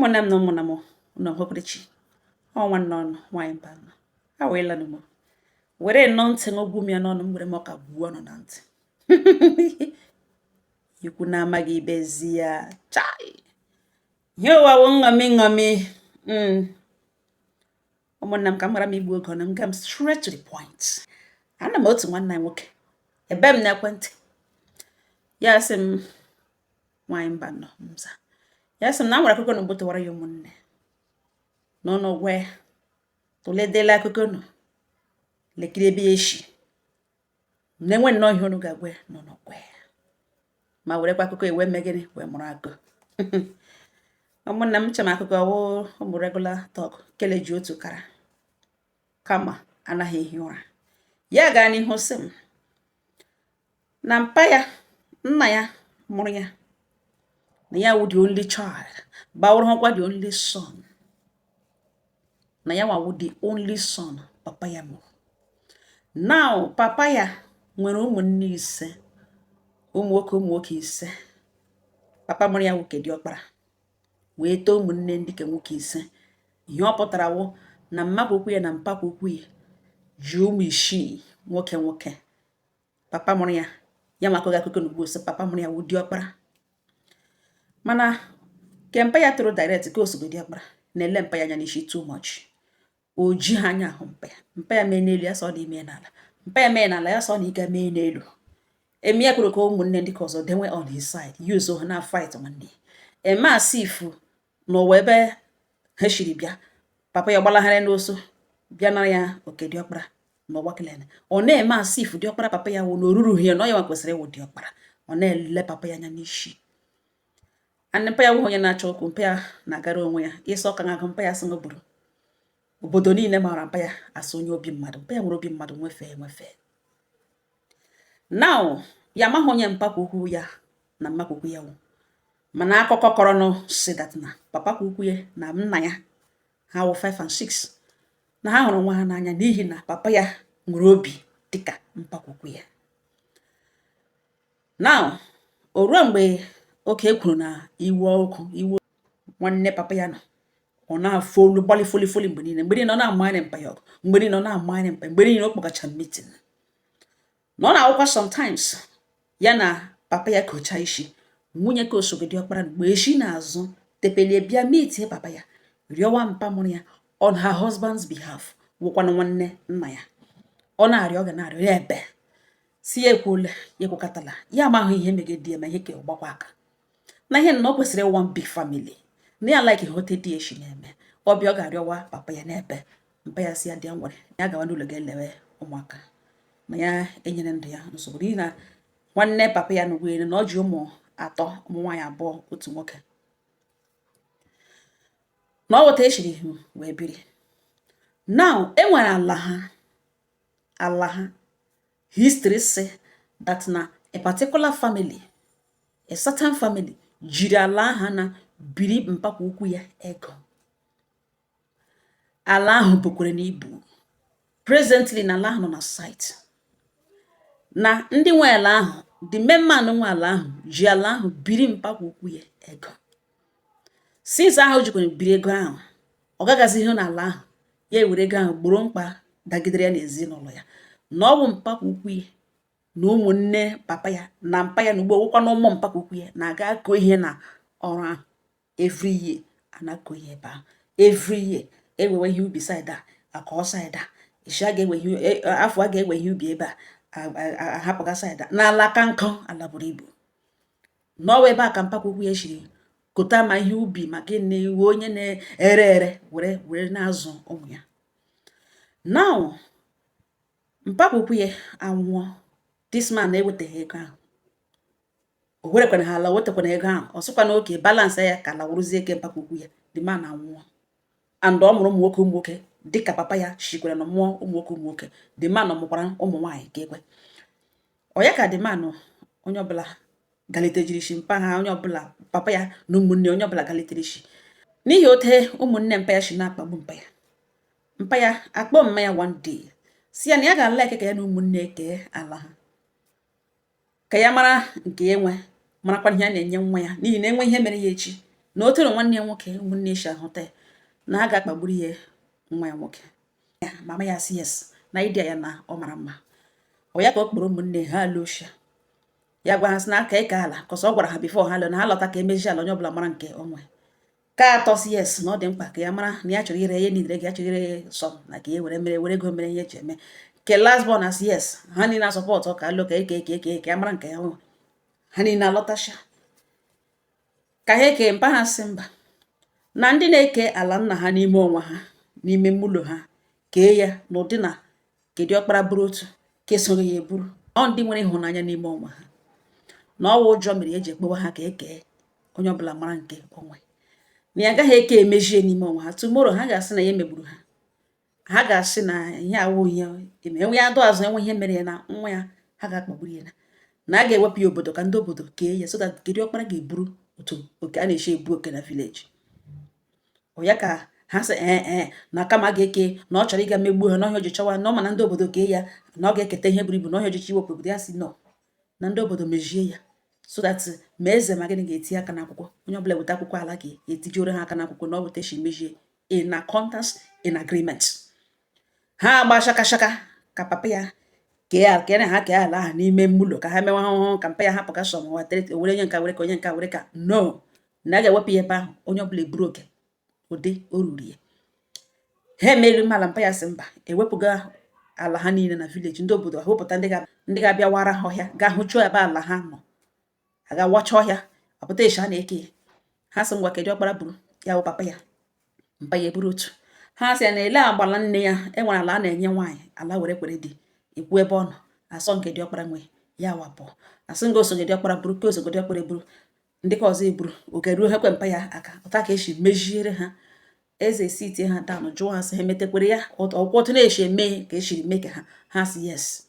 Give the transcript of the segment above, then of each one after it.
Ụmụnne m na ụmụnna m, unu hụkwara chi ọ nwanne ọnụ nwaanyị mba nọ aweela m were nnọọ ntị ṅụgwu m ya n'ọnụ m, were m ọka gbuo ọnụ na ntị. Ikwu na-amaghị ibe ezi ya. Chai, ihe ụwa wụ nṅomi nṅomi. Ụmụnne m, ka m ghara m igbu oge na m ga m straight to the point. Ana m otu nwanne anyị nwoke ebe m n'ekwentị, ya sị m, "Nwaanyị mba nọ mza." Ya sị m na nwere akụkọ na mgbe ya ụmụnne n'ụlọ gwa ya tụledela akụkọ nọ lekiri ebe ya eshi na-enwe nnọọ ihe unu ga-agwa ya nọ n'ọgwa ya, ma werekwa akụkọ ewe megịnị wee mụrụ akụ. Ụmụnne m, chem akụkọ wụ ụmụ regular talk kele ji otu kara kama anaghị ehi ụra. Ya gaa n'ihu sị m na mpa ya, nna ya mụrụ ya, na ya wụ the only child, bawụrụkwa the only son, na ya nwawu the only son papa ya mụrụ. Now, papa ya nwere ụmụnne ise, ụmụ nwoke, ụmụ nwoke ise. Papa mụrụ ya nwoke dị ọkpara wee too ụmụnne ndị ke nwoke ise. Ihe ọ pụtara wụ na mmakwukwu ya na mpakwukwu ya ji ụmụ isii nwoke nwoke. Papa mụrụ ya, ya maka akụkọ n'ugbo sị papa mụrụ ya wụ diọkpara, mana ke mpa ya tụrụ direct ka osogo diọkpara na-ele mpa ya anya n'isi too much. O ji ha anya ahụ mpa ya. Mpa ya mee n'elu, ya sọ na ime n'ala. Mpa ya mee n'ala, ya sọ na ike mee n'elu. Eme ya kwuru ka ụmụnne ndị ka ọzọ denwe on his side, use ha na fight nwanne ya, eme asị ifu n'ụwa ebe ha shiri bịa. Papa ya gbalagharị n'oso bịa nara ya oke diọkpara n'ọgba kelene. Ọ na-eme asị ifu diọkpara papa ya wụ na oruru ya, na ọ ya nwa kwesịrị ịwụ diọkpara. Ọ na-ele papa ya anya n'isi. And mpa ya wụ onye na-achọ okwu. Mpa ya na-agara onwe ya ịsọ ọka agụ. Mpa ya sị bụrụ obodo niile maara mpa ya asị onye obi mmadụ. Mpa ya nwere obi mmadụ nwefee nwefee. Now, ya amaghị onye mpakwukwu ya na mmakwukwu ya wụ, mana akụkọ kọrọnụ si that na papa kwukwu ya na nna ya ha wụ 5 and 6, na ha hụrụ nwa ha n'anya n'ihi na papa ya nwere obi dịka mpakwukwu ya. Now, o ruo mgbe oke kwuru na iwe ọkụ iwe nwanne papa ya nọ, ọ na-afụ olu gbalị foli foli mgbe niile, mgbe niile ọ na-amanye mpa ya ọgụ, mgbe niile ọ na-amanye mpa, mgbe niile ọ kpọgacha meeting na ọ na-awụkwa. Sometimes ya na papa ya kocha isi, nwunye ka osogodi ọkpara mgbe eshi n'azụ tepelie bịa meetie papa ya, rịọwa mpa mụrụ ya on her husband's behalf, wụkwanụ nwanne nna ya. Ọ na-arịọ, ọ ga na-arịọ ya ebe si ya ekwuola ya ekwekọtala ya, amaghị ihe megide ya, ma ihe ka ọgbakwa aka na ihe na ọ kwesịrị one big family, na ya like hote di eshi na-eme ọbịa. Ọ ga-arịọwa papa ya n'ebe mpa ya si ya dị ya nwere ya gawa n'ụlọ ga-elewe ụmụaka, na ya enyere ndụ ya nsogbu, n'ihi na nwanne papa ya nụgwere na ọ ji ụmụ atọ, ụmụ nwaanyị abụọ, otu nwoke, na ọ weta eshiri wee biri. Now, e nwere ala ha, ala ha history si that na a particular family, a certain family jiri ala ahụ na biri mpakwa ukwu ya ego. Ala ahụ bukwere n'ibu. Presently, na ala ahụ nọ na site na ndị nwe ala ahụ, the main man nwe ala ahụ ji ala ahụ biri mpakwa ukwu ya ego. Since ahụ o jikwara biri ego ahụ, ọ gagazi ihe n'ala ahụ, ya ewere ego ahụ gboro mkpa dagidere ya n'ezinụlọ ya, na ọ bụ mpakwa ukwu ya na ụmụnne papa ya na mpa ya na ugbo wụkwa na ụmụ mpakwa ukwu ya na-aga akụ ihe na ọrụ ahụ. Every year a na-akụ ihe ebe ahụ, every year ewewe ihe ubi side a, akọ side a, isi a ga-ewe ihe afọ a ga-ewe ihe ubi ebe a, ahapụga side a n'ala ka nkụ ala buru ibu n'ọwa ebe a ka mpakwa ukwu ya shiri kota ma ihe ubi ma gịnị, iwe onye na-ere ere were were na-azụ ụmụ ya. Now, mpakwa ukwu ya anwụọ. This man na-ewetaghị ego ahụ, o werekwana ha ala, o wetakwana ego ahụ, ọ sịkwa na oke balance ya ka ala wụrụzie eke mpakwa ukwu ya. The man anwụọ and ọ mụrụ ụmụ nwoke, ụmụ nwoke dịka papa ya shikwara na mụọ ụmụ nwoke, ụmụ nwoke. The man mụkwara ụmụ nwaanyị ka ekwe ọ ya ka the man, onye ọbụla galitejiri isi mpa ha, onye ọbụla, papa ya na ụmụnne, onye ọbụla galitere isi n'ihi ote ụmụnne mpa ya si na-akpagbu mpa ya. Mpa ya akpọ mma ya one day, si ya na ya ga-ala eke ka ya na ụmụnne kee ala ha, ka ya mara nke ya nwe, marakwa ihe a na-enye nwa ya, n'ihi na enwe ihe mere ya echi na Na o tere nwanne ya nwoke, ụmụnne ya ahụta ya na ha ga-akpagburu ya nwa ya nwoke. Ya mama ya sị yes, na idea ya na ọ mara mma. Ọ ya ka ọ kpọrọ ụmụnne ha alụshia ya, gwa ha sị na aka eke ala kọsọ. Ọ gwara ha before ha lụ na ha lọta ka emeji ala, onye ọbụla mara nke onwe ka atọ. Si yes, na ọ dị mkpa ka ya mara na ya chọrọ ire ya, nidere ka ya chọrọ ire sọm na ka ya were mere, were ego mere ihe eji eme nke last born. Asị yes, ha niile a-support ka alụ, ka eke eke eke ka ya mara nke ya nwe. Ha niile alọtasha ka ha eke. Mpa ha sị mba, na ndị na-eke ala nna ha n'ime onwe ha, n'ime ụlọ ha, kee ya n'ụdị na kedu ọkpara bụrụ otu ka esoghị ya eburu. Ọ ndị nwere ịhụnanya n'ime onwe ha na ọwa ụjọ mere eji ekpewa ha ka ekee, onye ọbụla mara nke onwe, na ya agaghị eke emejie n'ime onwe ha. Tomorrow ha ga-asị na ya emegburu ha, ha ga-asị na ihe awụ ihe eme enwe ya adụ azụ, enwe ihe mere ya na nwa ya, ha ga-akpagburu ya, na a ga-ewepụ ya obodo ka ndị obodo kee ya, so that kedu ọkpara ga-eburu otu oke a na-eshi ebu oke na village. Ọ ya ka ha sị ee ee, na kama a ga-eke na ọ chọrọ ịga megbuo ha n'ọhịa, o ji chọwa na ọ ma na ndị obodo kee ya na ọ ga-eketa ihe buru ibu n'ọhịa, o ji chọ iwepụ obodo. Ya si no, na ndị obodo mejie ya, so that ma eze ma gịnị ga-etinye aka n'akwụkwọ, onye ọbụla weta akwụkwọ ala ga-etijuoro ha aka n'akwụkwọ na ọ weta esi mejie in accordance, in agreement. Ha agba shaka shaka ka papa ya kee ya, kee na ha kee ala ahụ n'ime ụlọ, ka ha mewe ahụhụ, ka mpa ya hapụ ka sọm were onye nka were, ka onye nka were, ka no, na a ga-ewepụ ya ebe ahụ, onye ọbụla eburu oke ụdị o ruru ya. Ha emelu mala. Mpa ya sị mba, ewepụga ala ha niile na village. Ndị obodo wepụta ndị ga-abịa wara ha ọhịa, ga hụchuo ebe ala ha nọ, aga wacha ọhịa, ọpụta eshi a na-eke ya. Ha sị ngwa, kedu ọkpara buru ya? Bụ papa ya. Mpa ya eburu otu. Ha sị ya na ele agbala nne ya, enwere ala a na-enye nwaanyị ala were kwere di ekwu ebe ọ nọ asọ nke diọkpara nwe ya wapụ. Asị nga osogo diọkpara buru, ka osogo diọkpara eburu, ndị ka ọzọ eburu oke ruo ha kwe mpa ya aka. Ụta ka esi meziere ha. Eze si tie ha down, jụọ ha sị ha emetekwere ya ọkwụ otu na-esi eme ka esiri mee ka ha. Ha si yes.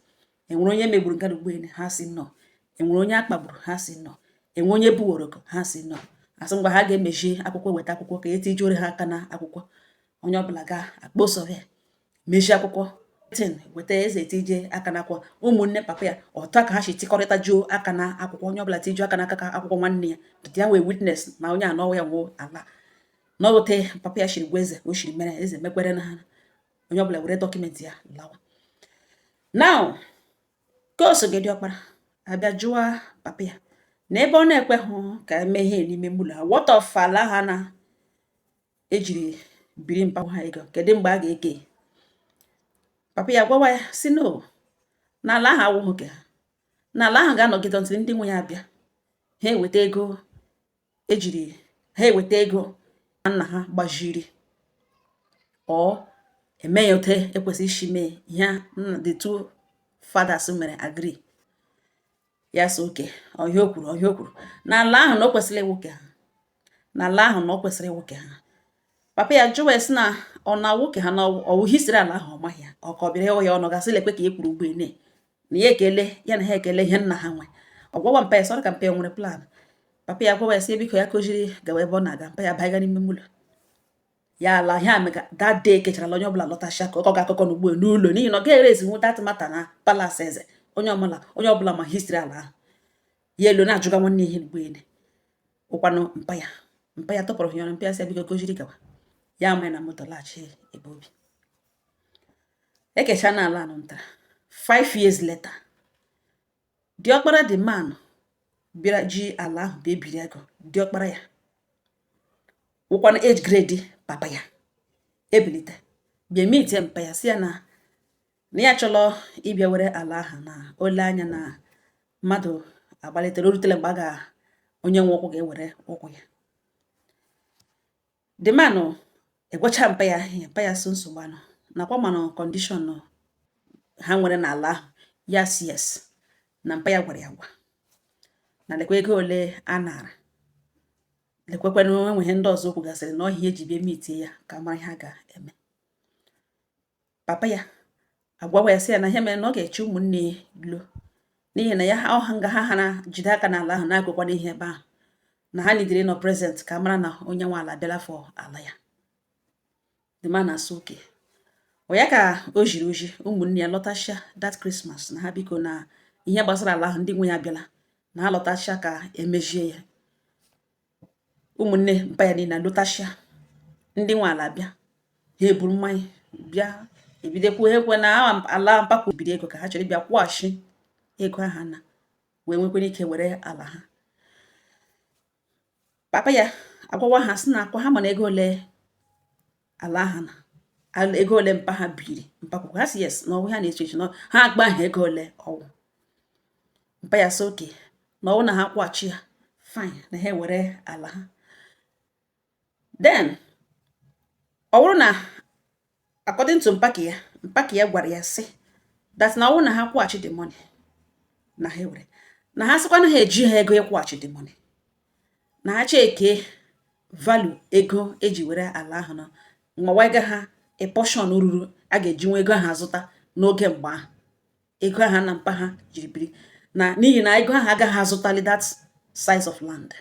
Enwere onye megburu nke ugboelu? Ha si no. Enwere onye akpagburu? Ha si no. Enwe onye buworoko? Ha si no. Asị ngwa, ha ga-emeji akwụkwọ, weta akwụkwọ ka etijuore ha aka na akwụkwọ, onye ọbụla ga-akpọ survey, mejie akwụkwọ tin, weta, eze etije aka n'akwụkwọ. Ụmụnne papa ya ọtọ ka ha si tikọrịta juo aka na akwụkwọ, onye ọbụla tijuo aka n'aka ka akwụkwọ nwanne ya ya wee witness na onye anọwa ya nwụọ ala n'ote papa ya shiri gwa eze, o shiri mere eze mekwere na ha, onye ọbụla were document ya lawa. Now ka o sogedi ọkpara abịa jụwa papa ya na ebe ọ na-ekweghị ka eme ihe n'ime ụlọ ha, what of ala ha na ejiri biri mpa ha ego, kedu mgbe a ga-eke? Papa ya gwawa ya si no, na ala ahụ awụghị nke ha, na ala ahụ ga-anọgide ntị ndị nwe ya abịa, ha eweta ego ejiri, ha eweta ego nna ha gbajiri, ọ eme ya otu ekwesị isi mee ihe the two fathers mere agree. Ya sị oke ọhịa o kwuru, ọhịa o kwuru na ala ahụ na o kwesịrị ịwụ nke ha, na ala ahụ na o kwesịrị ịwụ nke ha. Papa ya jụwa sị na ọ na-awụ ke ha, na ọwụ hisiri ala ahụ, ọ maghị ya, ọ ka ọ bịara ịghọ ya ọnụ, gasị lekwe ka e kwuru ugbu ene na ya ekele ya na ha ekele ihe nna ha nwe. Ọ gwawa mpa ya sọrọ ka mpa ya nwere plan. Papa ya gwawa ya sị biko, ya kụziri gawa ebe ọ na-aga. Mpa ya baiga n'ime ụlọ ya ala ihe amega. That day kecharala, onye ọbụla lọtasha ka ọ ga-akụkọ n'ugbo n'ụlọ, n'ihi na ọ gaghị erezinwu that matter na palace eze. Onye ọbụla ma history ala ahụ. Ya elu na-ajụga nwanne ihe n'ugbo ene ụkwanụ. Mpa ya tọpụrụ ya ọnụ. Mpa ya sị biko, kụziri gawa ya, ama ya na moto laghachi ebe obi. Ekecha na ala anụ ntara. 5 years later, diọkpara the man bịara ji ala ahụ bịa ebiri ego. Diọkpara ya wụkwanụ age grade papa ya ebilite bịa meetie mpa ya, sị ya na ya chọrọ ịbịa were ala ahụ, na ole anya na mmadụ agbalitere, o rutela mgbe a ga onye nwe ụkwụ ga-ewere ụkwụ ya. The man egwacha mpa ya ihe. Mpa ya so nsogbu anọ nakwa mana condition ha nwere n'ala ahụ. Ya si yes, na mpa ya gwara ya gwa na lekwa ego ole a nara, lekwekwanụ enweghị ndị ọzọ kwugasịrị na ọhịa eji bịa meetie ya ka mara ihe a ga-eme. Papa ya agwawa ya sị ya na ihe mere na ọ ga-eche ụmụnne ya lo, n'ihi na ya ọha nga ha na jide aka n'ala ahụ na-agụkwana ihe ebe ahụ, na ha nidiri nọ present ka mara na onye nwe ala bịala for ala ya. The man asụ oke ọ ya ka o jiri oji ụmụnne ya lọtachia that Christmas, na ha biko, na ihe gbasara ala ahụ, ndị nwe ya abịala, na ha lọtachia ka emejie ya. Ụmụnne mpa ya niile lụtashịa, ndị nwe ala bịa, ha eburu mmanya bịa, ebidokwu ha ekwe na ala mpakwu biri ego ka ha chọrọ ịbịa kwụghachi ego ahụ na wee nwekwara ike were ala ha. Papa ya agwawa ha sị na akwa ha mana ego ole ala ahụ na ego ole mpa ha biri mpakwukwu. Ha si yes, na ọwụ ha na-eche eche na ha agba ha ego ole ọwụ. Mpa ya sị okay, na ọwụ na ha kwụghachi ya, fine, na ha ewere ala ha. Then ọ bụrụ na according to mpaki ya gwara ya sị that na ọwụ na ha kwụghachi the money na ha ewere, na ha sịkwa na ha eji ha ego ịkwụghachi the money, na ha cheke value ego eji were ala ahụ na nwawaga ha a portion ruru a ga-eji nwa ego ahụ azụta n'oge mgbe ahụ, ego ahụ na mpa ha jiri biri, na n'ihi na ego ahụ agaghị azụtali that size of land.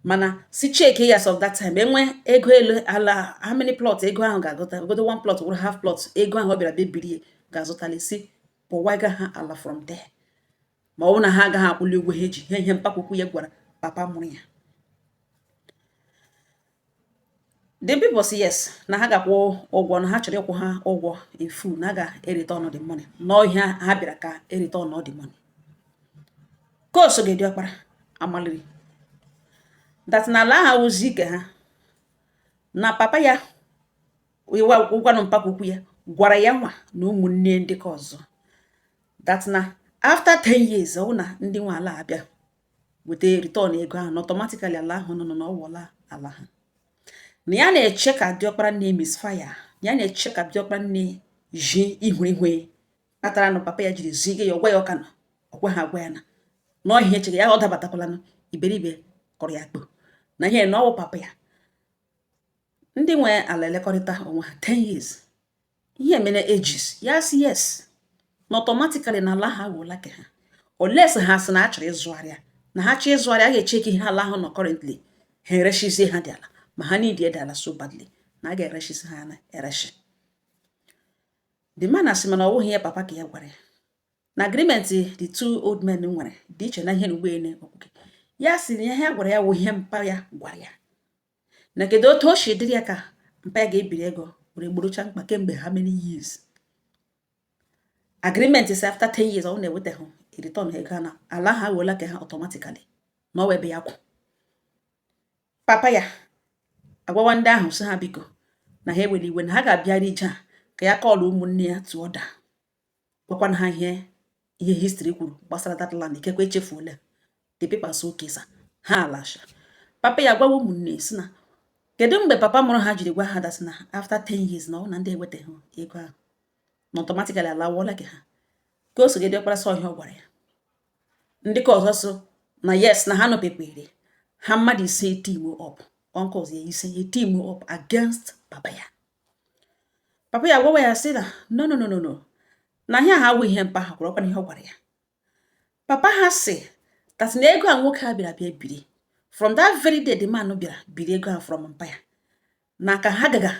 Mana si check years of that time enwe ego elu ala, how many plot ego ahụ ga-agụta ogodo, one plot wụrụ half plot, ego ahụ ọ bịara bebiri ga-azụtali, si pụwaga ha ala from there, ma ọ bụ na ha agaghị akwụli ụgwọ ha eji ihe. Ihe mpakwukwu ya gwara papa mụrụ ya, the people say yes, na ha ga-akwụ ụgwọ, na ha chọrọ ịkwụ ha ụgwọ in full, na a ga-erite ọnụ the money n'ọhịa ha bịara ka erite ọnụ the money. Ka o soge diọkpara amaliri that na ala ahụ awụzi ike ha, na papa ya ụgwanụ mpakwukwu ya gwara ya nwa na ụmụnne ndị ka ọzọ that na after 10 years, ọ na ndị nwe ala abịa weta return ego ahụ, na automatically ala ahụ nọ na ọwụla ala ha. Na ya na-eche ka diọkpara nne misfire, ya na-eche ka diọkpara nne ji ihu ihu kpatara na papa ya jiri ziga ya, ọgwa ya ọka nọ ọkwa ha agwa ya na n'ọhịa echeghị ya, ọ dabatakwala iberibe kọrọ ya kpo na ihe na ọwụ papa ya. Ndị nwe ala elekọrịta onwe ha 10 years, ihe mere ages ya sị yes, na automatically na ala ha agwụla ke ha, unless ha sị na a chọrọ ịzụgharịa, na ha chọọ ịzụgharịa, a ga-echeki ihe ala ahụ nọ currently, ha ereshizie ha dị ala, ma ha need dị ala so badly na a ga-ereshisi ha na ereshi. The man asị mana ọ wụghị ihe papa ka ya gwara ya, na agreement the two old men nwere dị iche na ihe na ugboene okwuke ya sị na ihe ya gwara ya wụ ihe mpa ya gwara ya, na kedu otu o si dịrị ya ka mpa ya ga-ebiri ego were gborocha mkpa kemgbe how many years. Agreement is after 10 years, ọ na-ewetaghị return ego na ala ha agwụla ka ha automatically na ọ ebe ya kwụ. Papa ya agwawa ndị ahụ sị ha biko, na ha ewere iwe, na ha ga-abịara ije a ka ya kọọlụ ụmụnne ya to order, gwakwana ha ihe history kwuru gbasara that land, ikekwe echefuola. The papers, okay sir. Ha alasha. Papa ya gwawa ụmụnne si na kedu mgbe papa mụrụ ha jiri gwa ha that na after 10 years na ọ na ndị ewetaghị ego ahụ na automatically ala wụọla gị ha. Ka o sogide ọkpara sọ ihe ọ gwara ya, ndị ka ọzọ so na yes, na ha nọpekwere ha mmadụ 5 team up, uncles ya 5 team up against papa ya. Papa ya gwawa ya sị na no, no, no, no, no, na ihe ha awụ ihe mpa ha kwuru, ọkwana ihe ọ gwara ya. Papa ha sị that na ego a nwoke a bịara bịa biri, from that very day the man bịara biri ego ahụ from mpa ya, na ka ha gaga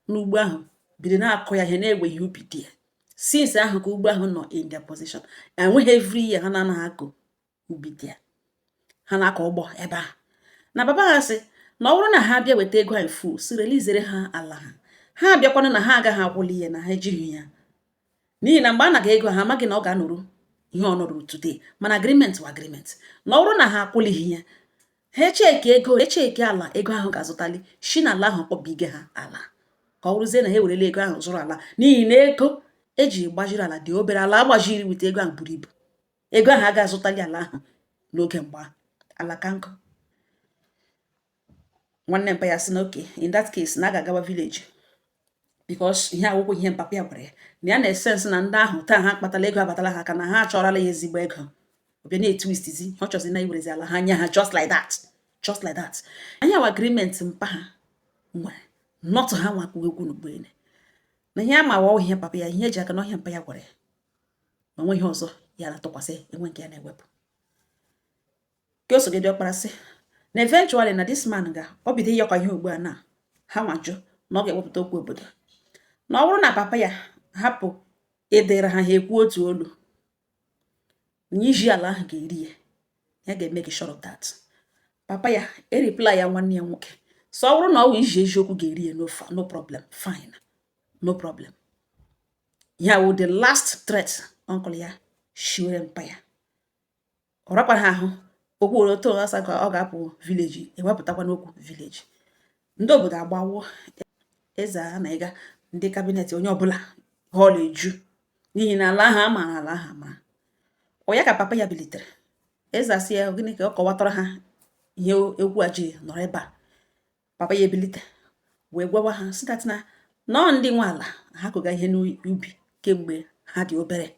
n'ugbo ahụ biri na-akọ ya ihe na-ewe ihe ubi dị ya, since ahụ ka ugbo ahụ nọ in their possession. Enweghị every year ha na-anaghị akọ ubi dị ya, ha na-akọ ụgbọ ebe ahụ. Na papa ha sị na ọ bụrụ na ha bịa weta ego ahụ full, si releasere ha ala ha, ha abịakwana na ha agaghị akwụli ihe na ha ejighị ya, n'ihi na mgbe a naga ego ha amaghị na ọ ga-anọrụ ihe ọ nọrọ today, mana agreement wa agreement, na ọ bụrụ na ha akwụlighị ya, ha echeki ego, echeki ala ego ahụ ga-azụtali shi na ala ahụ kpọbige ha ala, ka ọ bụrụzie na ha ewerela ego ahụ zụrụ ala, n'ihi na ego eji gbajiri ala dị obere, ala agbajiri wite ego ahụ buru ibu, ego ahụ aga azụtali ala ahụ n'oge mgba ala ka nkụ. Nwanne mpa ya sị na okay, in that case na a ga-agawa village, because ihe akwụkwọ ihe mpapa ya gwara ya, na ya na-esense na ndị ahụ taa ha kpatala ego abatala ha aka, na ha achọrọla ya ezigbo ego, ọbịa na-etwistizi ọ chọzi na iwerezi ala ha nye ha just like that, just like that. Anya wa agreement mpa ha nwere, not ha nwa kwuo ekwu n'ugboene, na ihe ama wa ihe papa ya, ihe eji aka na ọhịa mpa ya gwara ya, na onwe ihe ọzọ ya na-atụkwasị enwe nke ya na-ewepụ. Ka o sogide ọkpara sị na eventually na this man ga ọ bido ịyọkọ ihe ugbu a na ha nwajụ na ọ ga-ewepụta okwu obodo, na ọ bụrụ na papa ya hapụ ịdịrị ha, ha ekwu otu olu na iji ala ahụ ga-eri ya, ya ga-eme gị sure of that. Papa ya ereply ya nwanne ya nwoke, so ọ bụrụ na ọ wụ iji eziokwu ga-eri ya, no, no problem, fine, no problem. Ya wụ the last threat uncle ya shiwere mpa ya. Ọ rakwara ha ahụ okwu were otu ọsa ka ọ ga-apụ village, ewepụtakwa n'okwu village. Ndị obodo agbawo eze a na ịga ndị cabinet, onye ọbụla hall eju, n'ihi na ala ahụ a maara, ala ahụ amara. Ọ ya ka papa ya bilitere, eze asị ya gịnị ka ọ kọwatara ha ihe egwu a ji nọrọ ebe a. Papa ya ebilite wee gwawa ha si that na nọọ ndị nwe ala ha kụga ihe n'ubi kemgbe ha dị obere,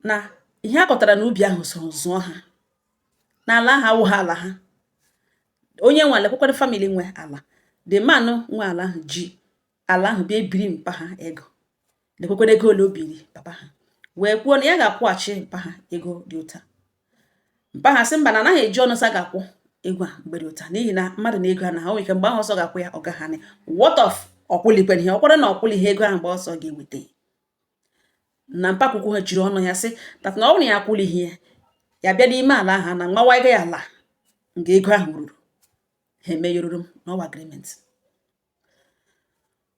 na ihe a kọtara n'ubi ahụ so zụọ ha, na ala ahụ awụghị ala ha. Onye nwe ala ekwekwara family nwe ala, the man nwe ala ahụ ji ala ahụ bịa ebiri mpa ha ego, lekwekwara ego ole o biri papa ha, wee kwuo na ya ga-akwụghachi mpa ha ego dị ụta. Mpa ha sị mba, na anaghị eji ọnụ sa ga-akwụ ego a mgbe dị ụta, n'ihi na mmadụ na ego a na ha nwere ike mgbe ahụ ọsọ ga-akwụ ya, ọ gaghị. What of ọkwụlikwere ihe ọkwara na ọkwụli ihe ego ahụ mgbe ọsọ ga-eweta na mpakwukwu ha jiri ọnụ ya sị that na ọ bụrụ na ya akwụlighị ya, ya bịa n'ime ala ahụ na nwawa ya ala nke ego ahụ ruru ha eme yororo m n'ọwa agreement.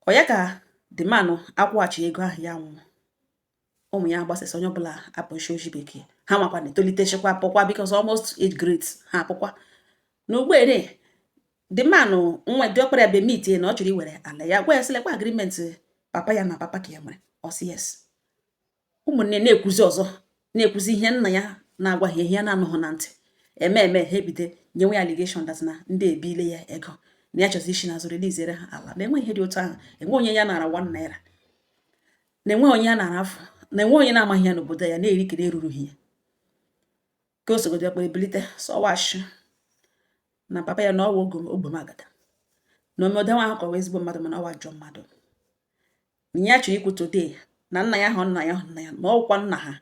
Ọ ya ka the man akwụghachi ego ahụ, ya nwụọ, ụmụ ya gbasasị, onye ọbụla apụchi oji bekee ha makwa na etolitechikwa apụkwa, because almost age grades ha apụkwa. Na ugbuere the man nwa diọkpara ya be meet na ọ chọrọ iwere ala ya, gwa ya sị lekwa agreement papa ya na papa ka ya nwere. Ọ sị yes. Ụmụnne na-ekwuzi ọzọ, na-ekwuzi ihe nna ya na-agwaghị, ihe ya na-anụghị na ntị eme eme. Ha ebido nyewe ya allegation that na ndị ebile ya ego, na ya chọzi isi n'azụ release ha ala, na enweghị ihe dị otu ahụ, enwe onye ya nara 1 naira, na enweghị onye ya nara afọ, na enweghị onye na-amaghị ya n'obodo ya na-eri kere erurughị ya. Ka o sogodo ekpere bilite sọwashi na papa ya na ọwa ogbomagada na omeodo nwa ahụ kọwa ezigbo mmadụ, mana ọwa ajọ mmadụ. Na ya chọrọ ikwu today na nna ya hụ nna ya hụ nna ya, na ọwụkwa nna ha,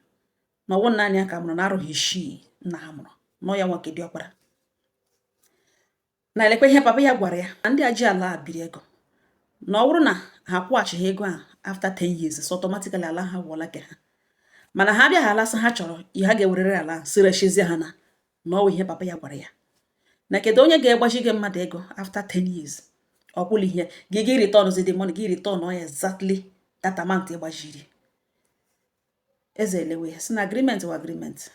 na ọwụ naanị ya ka mụrụ, na arụghị isii nna ha mụrụ, nọ ya nwoke dị ọkpara. Na elekwa ihe papa ya gwara ya na ndị a ji ala a biri ego, na ọ bụrụ na ha kwụghachighị ego a after 10 years, so automatically ala ha gwụọla ke ha, mana ha bịa ha alasị ha chọrọ ihe ha ga-ewerere ala ahụ si rechizie ha, na ọwụ ihe papa ya gwara ya. Na kedu onye ga-egbachi gị mmadụ ego after 10 years, ọ kwụla ihe gị, gị return the money, gị return ọ exactly that amount ị gbajiri? Eze elewe si na agreement wa agreement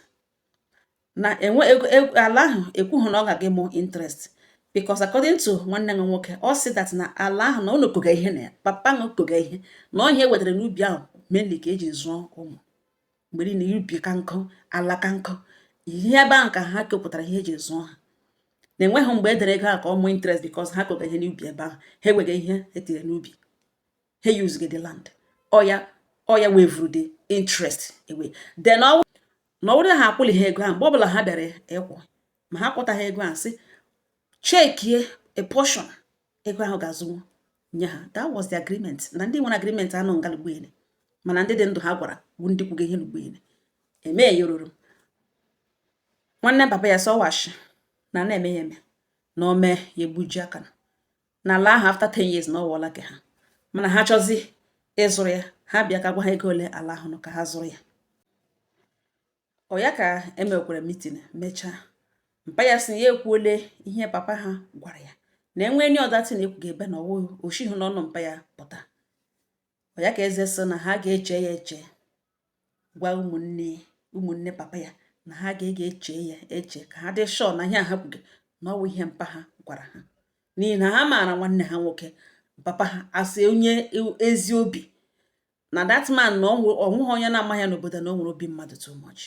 na enwe ego ala ahụ ekwughị na ọ ga-aga mụ interest, because according to nwanne m nwoke, ọ sị that na ala ahụ na unu koga ihe na ya, papa ṅụ koga ihe na ọhịa e wetara n'ubi ahụ mainly ka eji zụọ ụmụ mgbe niile. Ubi ka nkụ, ala ka nkụ, ihe ebe ahụ ka ha kepụtara ihe eji zụọ ha, na enweghị mgbe e dere ego ahụ ka ọ mụọ interest, because ha koga ihe n'ubi ebe ahụ, ha ewega ihe etiri n'ubi, ha use the land, ọ ya wevuru the interest away. Then ọ na ọ bụrụ na ha akwụlighị ego ahụ mgbe ọbụla ha bịara ịkwụ, ma ha kwụtaghị ego ahụ, sị chekie a portion ego ahụ ga-azụnwu nye ha. That was the agreement. Na ndị nwere agreement anọ nga lugbuene, mana ndị dị ndụ ha gwara bụ ndị kwugo ihe lugbuene eme ya ruru. Nwanne papa ya sọwashi na na-eme ya eme na o mee ya egbuji aka na ala ahụ after 10 years na ọ wụọla ke ha, mana ha chọzi ịzụrụ ya, ha bịa ka gwa ha ego ole ala ahụ nọ ka ha zụrụ ya. Ọ ya ka emekwara meeting mechaa, mpa ya sị ya ekwuole ihe papa ha gwara ya, na enwe any other thing ekwu ga-ebe na ọwụ oshighị n'ọnụ mpa ya pụta. Ọ ya ka eze sị na ha ga-eche ya eche, gwa ụmụnne ụmụnne papa ya na ha ga-ege eche ya eche ka ha dị sure na ihe a ha kwuge na ọwụ ihe mpa ha gwara ha, n'ihi na ha maara nwanne ha nwoke papa ha asị onye ezi obi, na that man na ọnwụghị onye na-amaghị ya n'obodo, na o nwere obi mmadụ too much,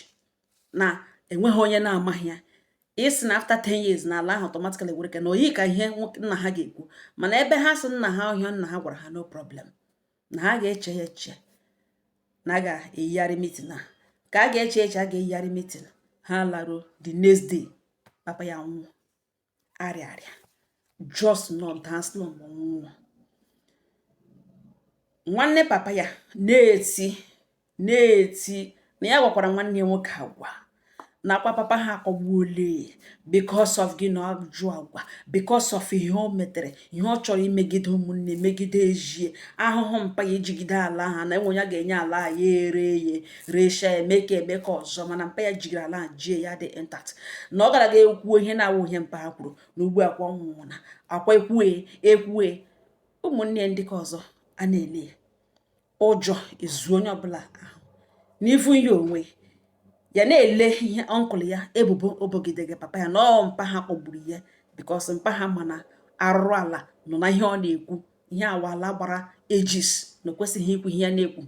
na enweghị onye na-amaghị ya. Isi na after 10 years na ala ahụ automatically were ka na oyi ka ihe nna ha ga-ekwu, mana ebe ha sị nna ha ọhịa nna ha gwara ha, no problem, na ha ga-eche ya eche, na a ga-eyigharị meeting, na ka a ga-eche eche, a ga-eyigharị meeting. Ha laruo the next day, papa ya nwụọ, arịa arịa just not daa slump, nwụọ. Nwanne papa ya na-eti na-eti na ya gwakwara nwanne ya nwoke agwa Nakwa papa ha akọgbuole because of gị na ajụ agwa, because of ihe o metere, ihe ọ chọrọ imegide ụmụnne, megide ejie ahụhụ mpa ya ejigide ala ha na enwe ya ga-enye ala ha, ya ere ya, resha ya, eme ka eme ka ọzọ. Mana mpa ya jigiri ala ha jie ya dị intact, na ọ gara ga ekwuo ihe na-awụ ihe mpa ha kwuru na ugbu akwa nwụrụ na akwa ekwue ekwue. Ụmụnne ndị ka ọzọ a na-ele ya ụjọ ezu onye ọbụla ahụ n'ifu ihe onwe ya na-ele ihe uncle ya ebubo obogidege papa ya na ọ mpa ha kpọgburu ya, because mpa ha mana arụrụ ala nọ na ihe ọ na-ekwu, ihe awala gbara ejis na o kwesịghị ikwu ihe ya na-ekwu.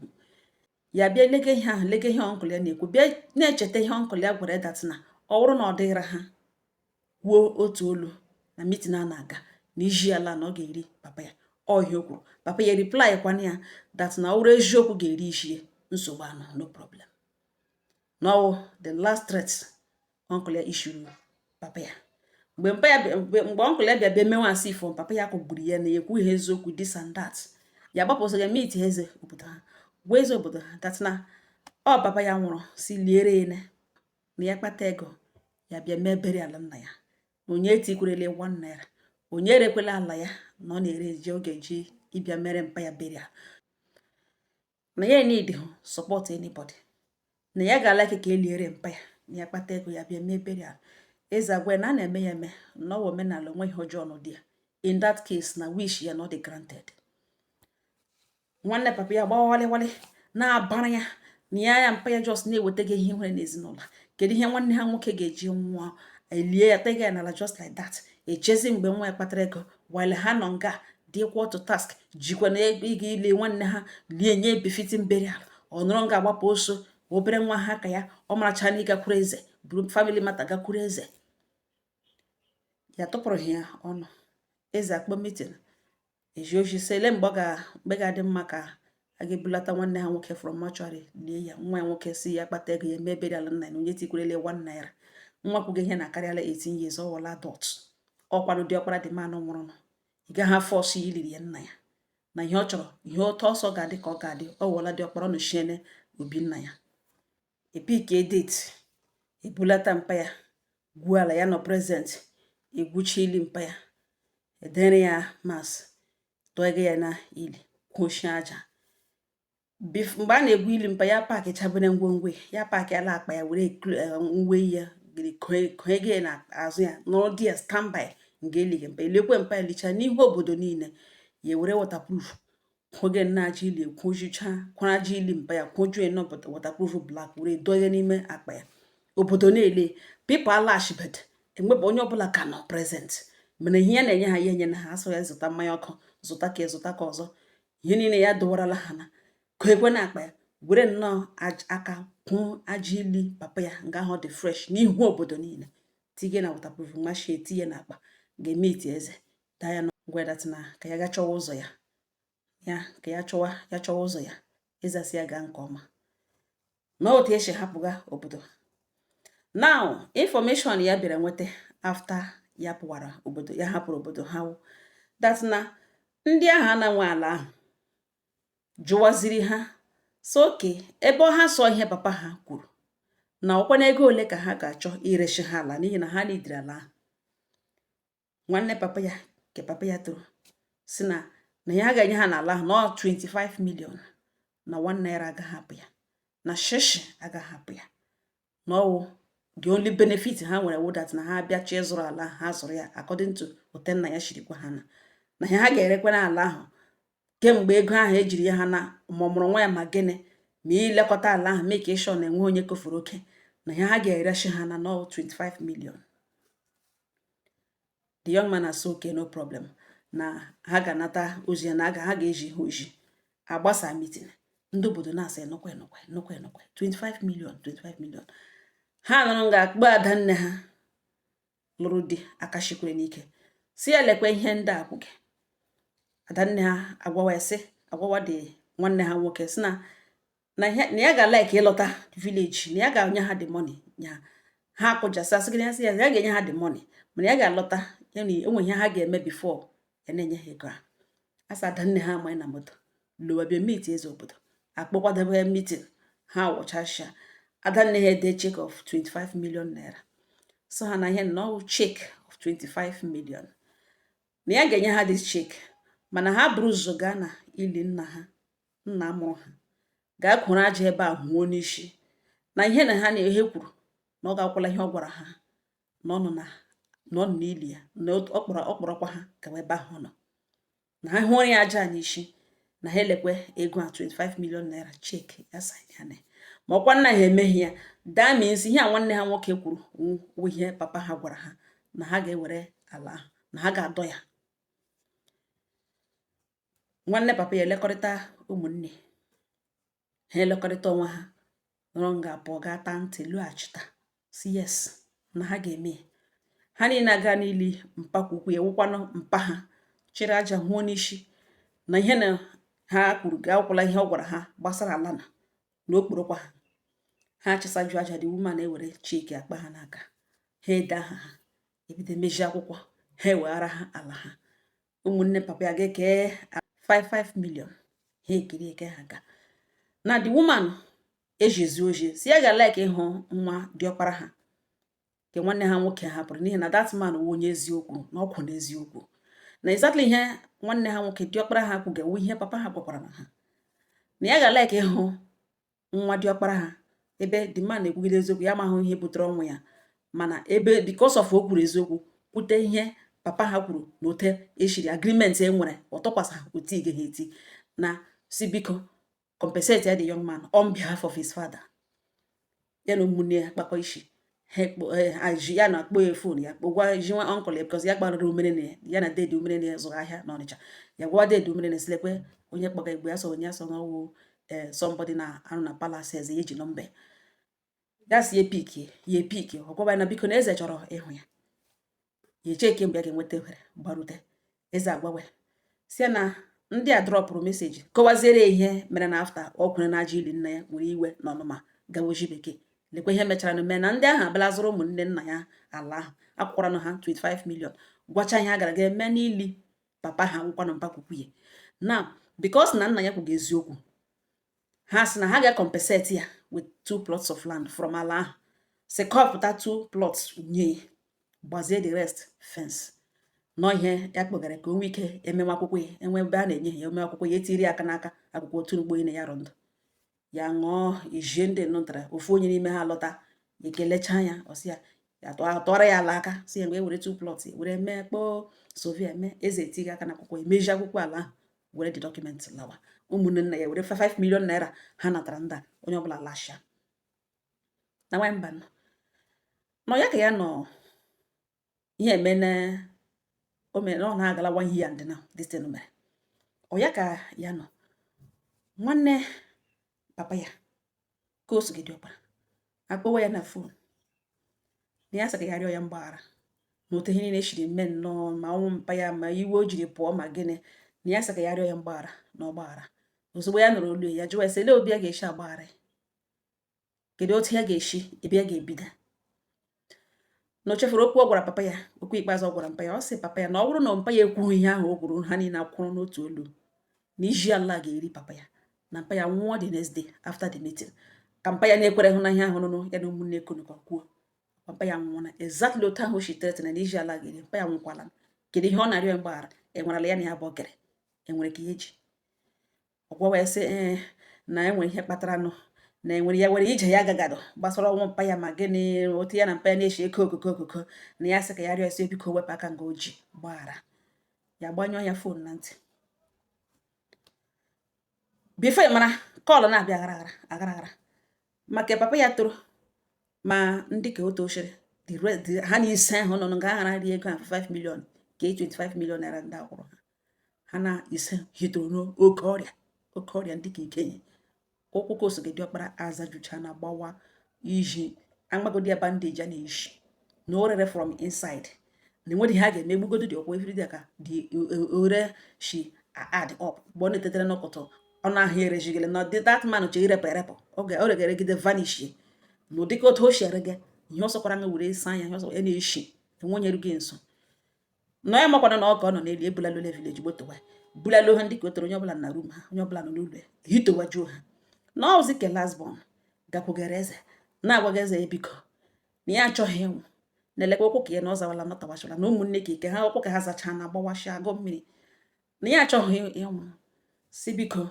Ya bịa lege ihe ahụ, lege ihe uncle ya na-ekwu, bịa na-echeta ihe uncle ya gwara that na ọ bụrụ na ọ dịghịra ha kwuo otu olu na meeting a na-aga na iji ala na ọ ga-eri papa ya. Ọ ihe o kwuru, papa ya reply kwana ya that na ọ bụrụ eziokwu ga-eri isi, nsogbu anọ, no problem. No, the last threat uncle ya ishuru papa ya mgbe mpa ya mgbe uncle ya bịa bịa mewe asị ifo papa ya kọgburu ya na ekwu ihe eziokwu, this and that. Ya gbapụsọ ya meet eze obodo ha, gwa eze obodo ha that na ọ papa ya nwụrụ si liere ya na ya kpata ego ya bịa mee burial nna ya, na onye etikwerele ₦1, onye erekwela ala ya na ọ na-ere eji oge ji ịbịa mere mpa ya burial, na ya need support anybody, na ya ga-alike ka eliere mpa ya, na ya kpata ego ya bịa mee burial. Eze agwa na a na-eme ya eme na ọwa omenala, onwe ihe ọjọọ nọ dị ya. In that case, na wish ya not dị granted. Nwanne papa ya gbawalịwalị na-abara ya na ya ya mpa ya just na-eweta gị ihe nwere n'ezinụlọ. Kedu ihe nwanne ha nwoke ga-eji nwụọ, elie ya, tega ya n'ala just like that, echezi mgbe nwa ya kpatara ego, while ha nọ nga dị equal to task, jikwa na ịga ile nwanne ha lie, nye befitting burial? Ọ nọrọ nga agbapụ ọsọ. Obere nwa ha ka ya ọ maracha na ịgakwuru eze buru family matter gakwuru eze ya tụpụrụ ya ọnụ. Eze akpọ meeting, eji oji sị ele mgbe ọ ga mgbe ga-adị mma ka a ga-ebulata nwanne ha nwoke from mortuary lie ya. Nwa ya nwoke si ya kpata ego ya mee burial nna ya, na onye tikwerele ₦1. Nwa kwugo ihe na akarịala 18 years, ọ wụla adult, ọkwanụ dị ọkpara dị manụ nwụrụ nụ, ị gaghị afọ ọsọ ya iliri ya nna ya na ihe ọ chọrọ, ihe ụtọ ọsọ ga-adị ka ọ ga-adị. Ọ wụla dị ọkpara nọchiene obi nna ya. Epike date ebulata mpa ya, gwuo ala ya nọ present, egwuchi ili mpa ya, edere ya mass, tụọ ya na ili, kwochie aja. Mgbe a na-egwu ili mpa ya, pack chabere ngwongwo ya, pack ala akpa ya, were uwe ya konye na azụ ya, nọrọ di ya standby nga elighị mpa, elekwe mpa elicha n'ihu obodo niile. Ya were waterproof kwoge nna aja ili, kwojucha, kwara aja ili mpa ya, kwojuo nọ waterproof black, were doye n'ime akpa ya. Obodo na-ele, people alaghachibed, enwebụ onye ọbụla ka nọ present. Mana ihe ya na-enye ha, ya enye na ha asụ ya zụta mmanya ọkụ, zụta ka zụta ka ọzọ, ihe niile ya dọwarala ha na ka ekwe na akpa ya, were nnọọ aka kwụọ aja ili papa ya nga ahụ dị fresh n'ihu obodo niile, tinye na waterproof, machie, tinye na akpa, ga-eme iti eze daa ya ngwa that na ka ya ga chọwa ụzọ ya, ya ka ya chọwa, ya chọwa ụzọ ya. Ịzasị ya gaa nke ọma na otu esi hapụga obodo. Now, information ya bịara nweta after ya pụwara obodo, ya hapụrụ obodo ha, wụ that na ndị ahụ a na-nwe ala ahụ jụwaziri ha so oke ebe ha sọ ihe papa ha kwuru na ọkwa ego ole ka ha ga-achọ irechi ha ala, n'ihi na ha nidiri ala ahụ. Nwanne papa ya nke papa ya toro si na ya ga-enye ha n'ala ahụ na ọ 25 million, na ₦1 agaghị hapụ ya, na shishi agaghị hapụ ya, na ọwụ the only benefit ha nwere wụ that na ha bịa ịzụrụ ala, ha zụrụ ya according to ote nna ya shiri gwa ha na ha ga-erekwa n'ala ahụ kemgbe ego ahụ ejiri ya ha na ma ọ mụrụ nwa ya ma gịnị ma ilekọta ala ahụ, mee ka ịshọ na enwe onye kofuru oke, na ihe ha ga-erechi ha na no 25 million. The young man asị okay, no problem, na ha ga-anata ozi ya na ha ga-eji ha oji agbasa meeting. Ndị obodo na-asị enukwa enukwa enukwa enukwa, 25 million, 25 million. Ha nụrụ nga akpọ ada nne ha lụrụ di aka shikwere n'ike, si ya lekwa ihe ndị a kwuge. Adanne ha agwawa ya, sị agwawa dị nwanne ha nwoke, sị na ya ga-like ịlọta village, na ya ga-enye ha the money ya. Ha akụjasị, asị gịnị? Ya sị ya ya ga-enye ha the money, mana ya ga-alọta ya na enwe ihe ha ga-eme before ya na-enye ha ego a. Asa adanne ha amanye na moto lowa bịa meet eze obodo, akpọkwadebe meeting ha wụchasịa. Adanne ha ede check of 25 million naira, so ha na ihe nnọọ check of 25 million na ya ga-enye ha this check, mana ha buru ụzọ gaa na ili nna ha, nna mụrụ ha, gaa kwuru aja ebe a huo n'isi na ihe na ha na ihe kwuru na ọ ga-akwụla ihe ọ gwara ha na ọ nọ na na ọ nọ n'ili ya, na ọ kpọrọkwa ha gawa ebe ahụ ọ nọ, na ha hụrụ ya aja n'isi, na ha elekwe ego a 25 million naira check ya sign ya na ma ọkwa nna ha emeghị ya. That means ihe a nwanne ha nwoke kwuru wụ ihe papa ha gwara ha, na ha ga-ewere ala ahụ, na ha ga-adọ ya. Nwanne papa ya elekọrịta ụmụnne ha, elekọrịta onwe ha, nọrọ nga pụọ gaa taa ntị, lọghachita, si yes, na ha ga-eme ya. Ha niile aga n'ili mpakwukwu ya, wụkwanụ mpa ha, chịrị aja hụọ n'isi na ihe na ha kwuru ga-akwụla ihe ọ gwara ha gbasara ala na okporokwa ha. Ha chịsaju aja, the woman ewere check akpa ha n'aka ha, ede aha ha, ebido mezie akwụkwọ, ha eweghara ha ala ha. Ụmụnne papa ya ga-eke 55 million, ha ekiri eke ha ga na the woman eji oji si ya ga like ịhụ nwa diọkpara ha nke nwanne ha nwoke hapụrụ, n'ihi na that man wụ onye eziokwu na ọkwụ n'eziokwu, na exactly ihe nwanne ha nwoke diọkpara ha kwugewu ihe papa ha gwakwara na ha, na ya ga like ịhụ nwa diọkpara ha, ebe the man na-ekwugide eziokwu. Ya amaghị ihe butere ọnwụ ya, mana ebe because of o kwuru eziokwu, kwute ihe papa ha kwuru na ote eshiri agreement e nwere, ọ tụkwasị otu ige ha eti na si biko compensate ya the young man on behalf of his father. Ya na ụmụnne ya kpakọ isi ha ji ya na akpọ ya phone, ya kpọgwa ji nwa uncle ya, because ya kparịrị umere na ya na dede umere na ya zụrụ ahịa n'Ọnịcha. Ya gwa dede umere na esilekwe onye kpọga igbe ya so onye so na ọwụ somebody na arụ na palace eze, ya eji nọmba ya, si ya pick ya, pick. Ọ gwawa ya na biko, na eze chọrọ ịhụ ya. Ya eche mgbe ya ga-enweta ohere gbarute eze, agwawe si ya na ndị a dropụrụ message, kọwaziere ya ihe mere na after ọ kwere na aja ili nna ya, were iwe na ọnụma gawa oji bekee, lekwa ihe mechara na mee na ndị ahụ abịala zụrụ ụmụnne nna ya ala ahụ, akwụkwara ha 25 million, gwacha ihe a gara ga eme n'ili papa ha, nwụkwanụ mpakwukwu ya, na because na nna ya kwuga eziokwu, ha sị na ha ga-compensate ya with two plots of land from ala ahụ, si kọpụta two plots nye ya, gbazie the rest fence nọ. Ihe ya kpọgara ka o nwee ike emenwe akwụkwọ ya, enwe ebe a na-enye ya, eme akwụkwọ ya, etiri aka n'aka akwụkwọ otu ugbo na ya rụ ndụ ya ṅụọ ijie. Ndị nụtara ofu onye n'ime ha lọta, ekelecha ya, ọsị ya ya tụọrọ ya ala aka, si ya mgbe e were two plots were mee kpọọ survey mee, eze etighị aka n'akwụkwọ, emeji akwụkwọ ala ahụ, were the document lawa. Ụmụnne nna ya were 5 million naira ha natara ndị a, onye ọbụla lasha. Na nwanyị mba nọ nọ ya ka ya nọ ihe eme na o mere na ọ na-agala one year and now this thing mere ọ ya ka ya nọ. Nwanne papa ya ka o sogide ọkpara akpọwa ya na phone, na ya sị ka ya rịọ ya mgbaghara na otu ihe niile shiri mee nnọọ, ma ọnwụ mpa ya, ma iwe o jiri pụọ, ma gịnị, na ya sị ka ya rịọ ya mgbaghara na ọgbaghara. Ozugbo ya nụrụ olu ya, jụwa ya sị, "Olee obi ya ga-esi agbaghara ya? Kedu otu ya ga-esi, ebe ya ga-ebido?" Na o chefuru okwu ọ gwara papa ya, okwu ikpeazụ ọ gwara mpa ya. Ọ sị papa ya na ọ bụrụ na mpa ya ekwughị ihe ahụ o kwuru, ha niile akwụrụ n'otu olu na iji ala ga-eri papa ya, na mpa ya nwụọ the next day after the meeting, ka mpa ya na-ekwere hụ na ihe ahụ nụnụ ya na ụmụnne ekonukọ kwuo, mpa ya nwụọ na exactly otu ahụ o shi threaten na iji ala ga-eri mpa ya nwụkwala. Kedu ihe ọ na-arịọ ya mgbaghara? Enwerela ya na ya bụ okere enwere ka ihe ji ọgwa wee sị ee, na enwere ihe kpatara nụ na enwere ya were ije ya gagado gbasara ọnwụ mpa ya, ma gịnị, otu ya na mpa ya na-eshi eko okoko okoko, na ya sị ka ya rịọ sị biko wepụ aka nga o ji gbaghara ya. Gbanyụọ ya phone na ntị. Before ị mara, call na-abịa aghara aghara aghara aghara maka papa ya toro, ma ndị ka o tochiri ha na ise ahụ nọ nga aghara rie ego a 5 million ka 25 million naira ndị akwụrụ ha, ha na ise hitoro n'oke ọrịa, oke ọrịa ndị ka ikenye ụkwụ ka osogide ọkpara azajucha na gbawa iji agbagodi ya bandage a na-eshi, na o rere from inside, na enweghị ihe a ga-eme, egbugodo dị ọkwa everyday ka the ore shi add up. Mgbe ọ na-etetere n'ụtụtụ, ọnụ ahụ erejigele na that man che irepụ erepụ, oge o regeregide vanish, na ụdịka otu o si erege ihe ọ sọkwara ṅụ were saa ya, ihe ọsọ ya na-eshi enwe onye rughị nso na ya makwana na ọ ka ọ nọ n'elu ebulalole village gbotowa bulalo ha, ndị ka o toro, onye ọbụla na room ha, onye ọbụla nọ n'ụlọ ya hitowajuo ha, na ọzi ke last born gakwugara eze. Na-agwaghị eze ya biko na ya achọghị ịnwụ, na-elekwa ụkwụ ka ya na ọ zawala na tawachara na ụmụnne ka ike ha, ụkwụ ka ha zachaa na agbawashi agụ mmiri, na ya achọghị ịnwụ, si biko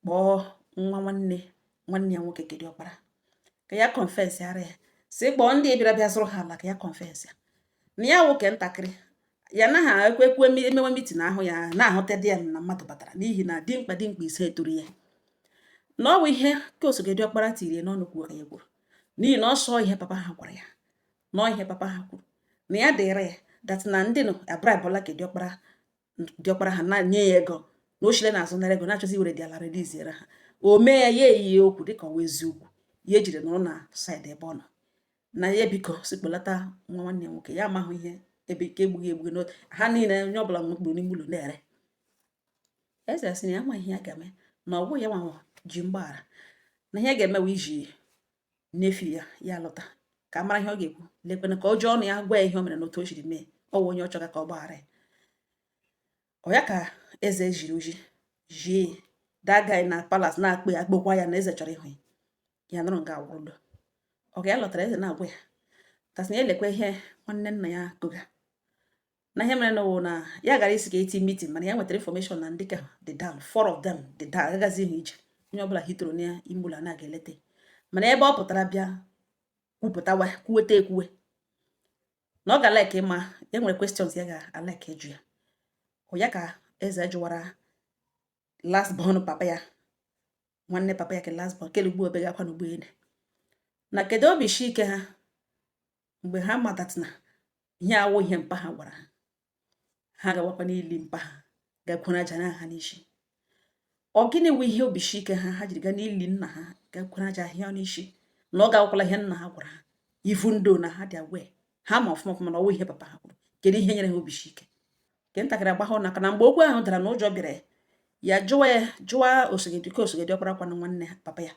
kpọọ nwa nwanne nwanne ya nwoke kedị ọkpara ka ya confess ara ya, si kpọọ ndị bịara bịa zụrụ ha ala ka ya confess ya na ya nwoke ntakịrị ya naghị ekwe ekwe emewe meeting ahụ ya na-ahụta di ya na mmadụ batara, n'ihi na dimkpa dimkpa ise toro ya, na ọ bụ ihe ka osogedi ọkpara tiri ya n'ọnụ kwuo ka ya kwuru, n'ihi na ọ sọ ihe papa ha gwara ya, na ihe papa ha kwuru na ya dịrị ya that na ndị nọ abribụla ka diọkpara diọkpara ha na-nye ya ego, na o shile n'azụ nara ego, na-achọzi iwere dị ala release ha. O mee ya, ya eyi okwu dịka ọwa eziokwu ya ejiri nọrọ na side ebe ọ nọ na ya biko si kpọlata nwa nwanne ya nwoke. Ya amahụ ihe ebe ike egbughị egbughị na ha niile, onye ọbụla nwekpuru n'ime ụlọ na-ere. Eze sị na ya amaghị ihe ya ga-eme, na ọ bụghị ya nwa ji mgbaghara, na ihe ga-eme wụ iji nefi ya ya lọta ka a mara ihe ọ ga-ekwu, lekwena ka o ji ọnụ ya gwa ya ihe o mere na otu o siri mee. Ọ wụ onye ọ chọga ka ọ gbaghara ya. Ọ ya ka eze jiri oji jie that guy na palace na-akpọ ya, akpọkwa ya na eze chọrọ ịhụ ya. Ya nụrụ nga awụrụlo ọ ka ya lọtara, eze na-agwa ya tasị na ya elekwa ihe nwanne nna ya koga na ihe mere na wụ na ya gara isi ka eti meeting, mana ya nwetara information na ndị ka dị down, four of them dị down, agaghịzi ihu ije, onye ọbụla hitoro n'ime ụlọ na-aga eleta. Mana ebe ọ pụtara bịa kwupụtawa kwuweta ekwuwe na ọ ga-alike ịma e nwere questions ya ga-alike ịjụ ya. Ọ ya ka eze jụwara last born papa ya, nwanne papa ya ke last born kele ugbu obega akwa n'ugbo ene, na kedu obi shi ike ha mgbe ha madatịna ihe awụ ihe mpa ha gwara ha, ha gawakwa n'ili mpa ha gakwuru aja na ha n'isi. Ọ gịnị wụ ihe obi shi ike ha ha jiri gaa n'ili nna ha gakwuru aja ahịa n'isi, na ọ ga-akwụkwala ihe nna ha gwara ha, even though na ha dị aware, ha ma ọfụma ọfụma na ọwụ ihe papa ha kwuru? Kedu ihe nyere ha obi shi ike? Nke ntakịrị agbahụ n'aka na mgbe okwu ahụ dara na ụjọ bịara ya, jụwa ya, jụwa osogedi ka osogedi ọkpara kwanụ nwanne papa ya,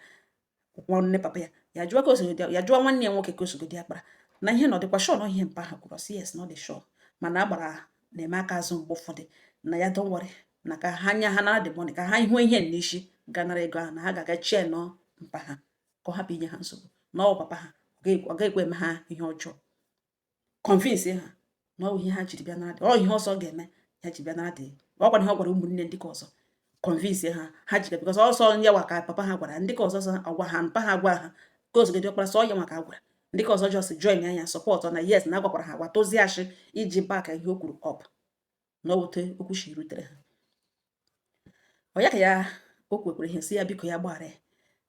nwanne papa ya, ya jụwa ka osogedi, ya jụwa nwanne ya nwoke ka osogedi akpara na ihe na ọ dịkwa sure na ihe mpa ha kwuru. Sị yes, na ọ dị sure, mana agbara na-eme aka azụ mgbe ụfọdụ, na ya don't worry, na ka ha nya ha nara the money, ka ha ihu ihe n'isi ga nara ego ahụ, na ha ga-aga chee nọ mpa ha ka ọ hapụ inye ha nsogbu, na ọ papa ha ọ gaghị eme ha ihe ọjọọ, convince ha na ọ bụ ihe ha jiri bịa nara dị, ọ ihe ọzọ ga-eme ya ji bịa nara dị. Ọ gwara ihe ọ gwara ụmụnne ndị ka ọzọ, convince ha ha jiri because ọsọ ya wa ka papa ha gwara ndị ka ọzọ sọ ọgwa ha mpa ha gwa ha ka ozugbo ọkpara sọ ya maka agwara ndị ka ọzọ just join ya support na yes, na agwakwara ha agwa tụzie ashị iji back ihe o kwuru up na owute okwu shi rutere ha. Ọ ya ka ya o kwekwere ihe, si ya biko ya gbaghara ya,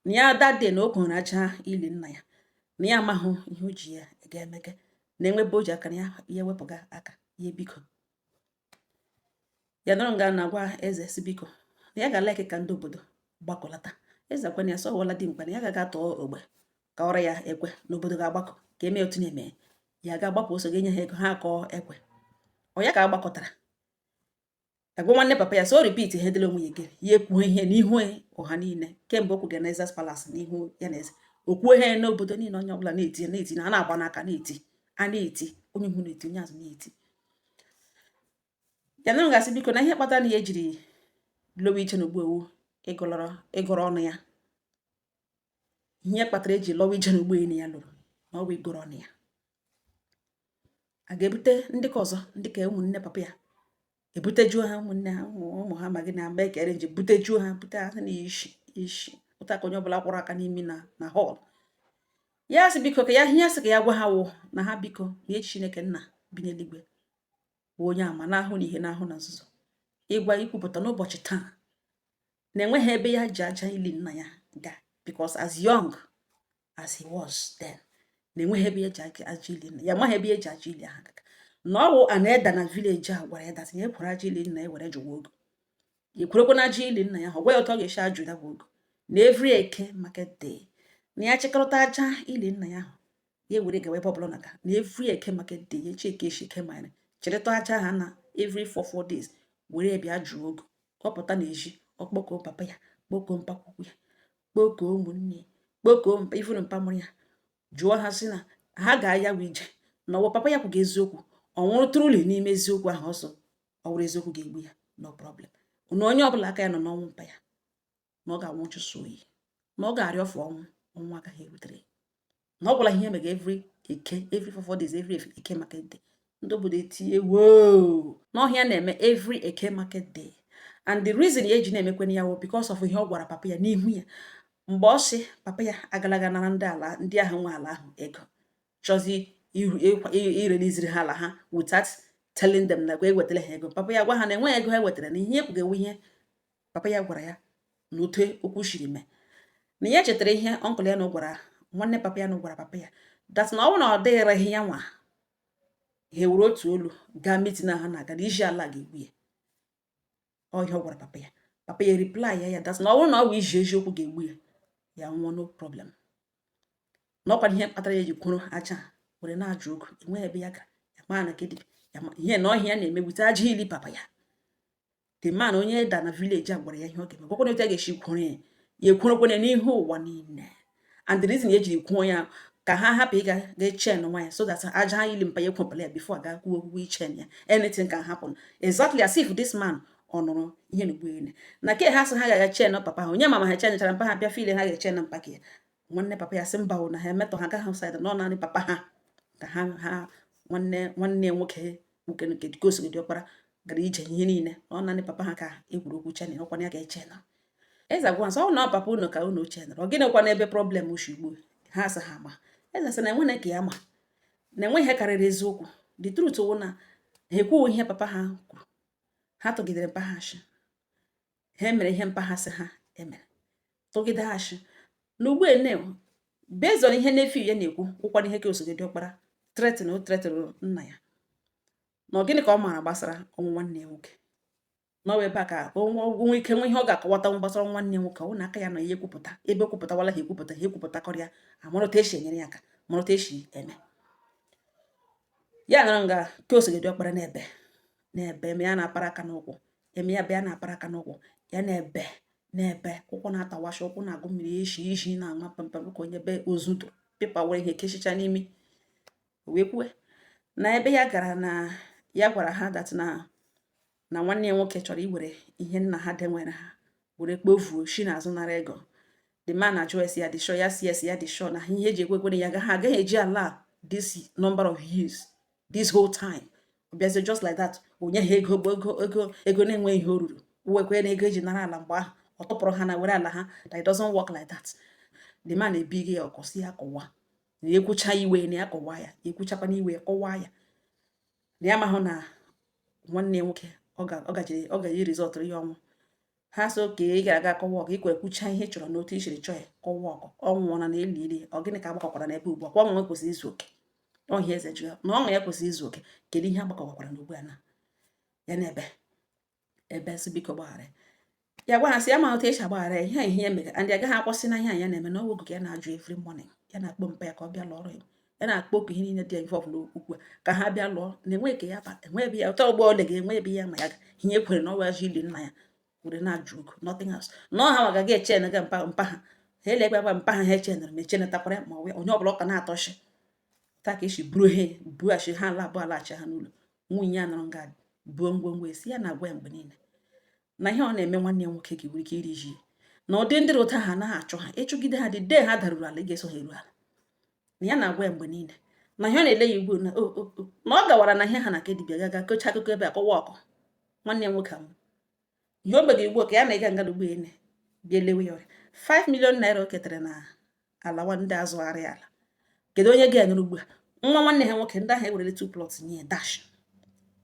na ya that day na o kwere aja ili nna ya, na ya amahụ ihe o ji ya ga-emege, na enwebe o ji aka na ya ya ewepụga aka ya, biko ya nọrọ nga na-agwa eze si biko na ya ga-alike ka ndị obodo gbakọlata. Eze kwana ya sọ ọwụla dimkpa na ya gaga tọọ ogbe ka ọrụ ya ekwe n'obodo ga-agbakọ ka eme otu na-eme ya ga-agbapụ ọsọ ga-enye ha ego ha akọọ ekwe. Ọ ya ka agbakọtara agwa nwanne papa ya so o repeat ihe dịla onwe ya ege ya ekwuo ihe n'ihu ọha niile kemgbe o kwuga na Eze's Palace n'ihu ya na eze o kwuo ihe n'obodo niile, onye ọbụla na-eti na-eti na a na-agba n'aka na-eti, a na-eti, onye ihu na-eti, onye azụ na-eti. Ya nụrụ gasị biko na ihe kpatara na ya ejiri lowe iche n'ugbu ewu ịgụlọrọ ịgụrụ ọnụ ya, ihe kpatara eji lọwa ije n'ugbo enyi ya lụrụ na ọ bụ ịgụrụ ọnụ ya a ga-ebute ndị ka ọzọ, ndị ka ụmụnne papa ya ebutejuo ha, ụmụnne ha, ụmụ ha ma gị na mgbe ekere nje butejuo ha, bute ha na ishi ishi ụta ka onye ọbụla kwụrụ aka n'imi na hall. Ya sị biko ka ya ihe ya sị ka ya gwa ha wụ na ha biko na echi Chineke nna bi n'eluigwe bụ onye ama na-ahụ na ihe na-ahụ na nzuzo ịgwa ikwupụta n'ụbọchị taa na enweghị ebe ya ji aja ili nna ya ga, because as young as he was then, na enweghị ebe ya ji aja ili nna ya, amaghị ebe ya ji aja ili ahụ gaga, na ọ wụ ana eda na village a gwara ya that ya ekwere aja ili nna ya were jụwa ogo, ekwerekwa na aja ili nna ya, ọ gwa ya otu ọ ga-esi ajụ ya bụ ogo, na every Eke market day na ya chịkọrọta aja ili nna ya ahụ ya were gawa ebe ọbụla na-aga, na every Eke market day ya echi eke eshi eke mara chịrịta aja ha na every 4 4 days were bịa jụọ ogo, ọ pụta n'ezi ọ kpọkuo papa ya, kpọkuo mpakwukwu ya, kpọkuo ụmụnne ya, kpọkuo mpa ifuru mpa mụrụ ya, jụọ ha sị na ha ga-aya wa ije na ọwụ papa ya kwuga eziokwu, ọ nwụrụ truly n'ime eziokwu ahụ, ọsọ ọ wụrụ eziokwu ga-egbu ya, no problem, na onye ọbụla aka ya nọ n'ọnwụ mpa ya na ọ ga-anwụ chụsụ oyi, na ọ ga-arịọ fụ ọnwụ, ọnwụ agaghị erutere ya, Na ọ gwụla ihe mega every Eke, every 4 4 days, every Eke market day. Ndị obodo etinye woo n'ọhịa na-eme every Eke market day. And the reason ya eji na-emekwana ya wụ because of ihe ọ gwara papa ya n'ihu ya mgbe ọ sị papa ya agalaga nara ndị ala, ndị ahụ nwe ala ahụ ego, chọzi ireliziri ha ala ha without telling them na ewetara ha ego. Papa ya gwa ha na enweghị ego ha wetara, na ihe ekwugewe ihe papa ya gwara ya na otu okwu shiri mee, na ya chetara ihe uncle ya na gwara nwanne papa ya na gwara papa ya that na ọ bụrụ na ọ dịghịrị ya nwa, ha ewere otu olu gaa meeting ha na-aga na iji ala ga-egbu ya. Ọ ihe ọ gwara papa ya. Papa ya reply ya ya that na ọ bụrụ na ọ bụ iji eziokwu ga-egbu ya, ya nwụọ, no problem. Na ọkwa ihe kpatara ya ji kwuru aja were na-ajụ ogu, enweghị ebe ya gara, ya maa na kedị ya ihe na ọhịa na-eme wute aja ili papa ya. The man, onye da na village a, gwara ya ihe ọ ga-eme, gwakwana otu a ga-esi kwuru ya. Ya ekwurokwana n'ihu ụwa niile. And the reason ya ejiri kwuo ya, ka ha hapụ ịga ga chen nwa ya, so that aja ili mpa ya ekwepụla ya before aga kwuo okwukwu ichen ya. Anything can happen, exactly as if this man ọ nụrụ ihe na ugbu na ke ha sị ha ga-aga chen papa ha. Onye mama ha chenchara mpa ha, bịa file ha ga-echen mpa ka ya. Nwanne papa ya sị mba, na ha emetọ ha, agaghị side nọ, naanị papa ha ka ha nwanne nwanne ya nwoke, nwoke nke gosiri diọkpara gara ije ihe niile. Ọ naanị papa ha ka ekwuru okwu chen, ọkwana ya ga-eche na eze agwa nsọ. Ọ na papa unu ka unu chenara, ọ gịnịkwa n'ebe problem shi ugbu ha? Sị ha ma eze sị na enwene ka ya ma na enwe ihe karịrị eziokwu. The truth wụ na ha ekwughị ihe papa ha kwuru. Ha tụgidere mpa ha ashị, ha mere ihe mpa ha sị ha emere, tụgide ha ashị. Na ugbu ene, based on ihe nephew ya na-ekwu, ụkwana ihe ka osogo diọkpara threaten, o threatenụrụ nna ya na ọ gịnị ka ọ maara gbasara ọnwụ nwanne ya nwoke. N'ọwa ebe a ka o nwee ike nwe ihe ọ ga-akọwata gbasara nwanne ya nwoke. Ọ na aka ya nọ ihe ekwupụta ebe ekwupụtawala ha, ekwupụta ha, ekwupụtakọrọ ya, amara otu esi enyere ya aka, mara otu esi eme ya. Nọrọ nga ka osogide diọkpara n'ebe n'ebe eme ya na-apara aka n'ụkwụ, eme ya bịa na-apara aka n'ụkwụ ya, na-ebe n'ebe ụkwụ na-atawashi, ụkwụ na-agụ mmiri, ishi ishi na-ama pampam ka onye be ozu dụrụ pepa were ihe keshicha n'imi. Wee kwue na ebe ya gara na ya gwara ha that na nwanne ya nwoke chọrọ iwere ihe nna ha denwere ha were kpovuo shi n'azụ nara ego. The man ajụ esi ya dị sure, ya si esi ya dị sure na ihe eji ekwe ya agaghị agaghị eji ala this number of years, this whole time, ọ bịazie just like that, onye ha ego bụ ego ego ego na-enweghị ihe o ruru, wekwe na ego eji nara ala mgbe ahụ ọ tụpụrụ ha na were ala ha, that it doesn't work like that. The man ebighị ya ọkụ, si ya kọwa na ekwucha iwe na ya kọwa, ya ekwuchakwa n'iwe kọwaa ya na ya mahụ na nwanne ya nwoke ọ gaji rizọtụrụ ya ọnwụ ha. So ka ị gara aga kọwa ọkụ, ikwe kwucha ihe ị chọrọ n'otu i siri chọọ ya, kọwa ọkụ, ọ nwụọla na eli ili. Ọ gịnị ka agbakọkwara n'ebe ugbu a kwa? Ọnwụ kwesịrị izu oke ọhịa. Eze jụ ya na ọṅụ ya kwesịrị izu oke, kedu ihe agbakọkwara n'ugbu a na ya na-ebe ebe sị biko gbaghara ya. Gwa ha sị ya ma otu esi agbaghara ya ihe a, ihe ya mere, and agaghị akwụsị na ihe a ya na-eme na ọgwụ ka ya na-ajụ. Every morning ya na-akpọ mpa ya ka ọ bịa lụọrọ ya, ya na-akpọ oku ihe niile dị involve n'okwu a ka ha bịa lụọ, na enweghị ka ya ba enwe ebe ya ụtọ ọgbọ ole ga-enwe ebe ya ma ya ihe ekwere na ọwa ji ili nna ya were na-ajụ ogu, nothing else, na ọ ha nwa eche na ga mpa mpa ha ha elekwa mpa ha, ha echenere ma echenetakwara ma onye ọbụla ọ ka na-atọchi taa ka esi buru ha bughachi ha ala abụọ alaghachi ha n'ụlọ. Nwunye ya nọrọ nga buo ngwongwo esi ya na-agwa ya mgbe niile na ihe ọ na-eme nwanne ya nwoke ka nwere ike iri ji na ụdị ndị ụta ha anaghị achụ ha ịchụgide ha dị dee ha daruru ala, ị ga-eso ha eru ala. Na ya na-agwa ya mgbe niile na ihe ọ na-ele ya ugbu na na ọ gawara na ihe ha na nke dibịa gaga kocha akụkọ ebe a kọwa ọkụ nwanne ya nwoke anwụ. Ihe o megara ugbu a ka ya na-ịga nga ugbu ene bịa elewe ya ọrịa. 5 million naira o ketara na ala nwa ndị azụgharị ala, kedu onye ga-enere ugbu a? Nwa nwanne ha nwoke ndị ahụ ewerele two plots nye ya dash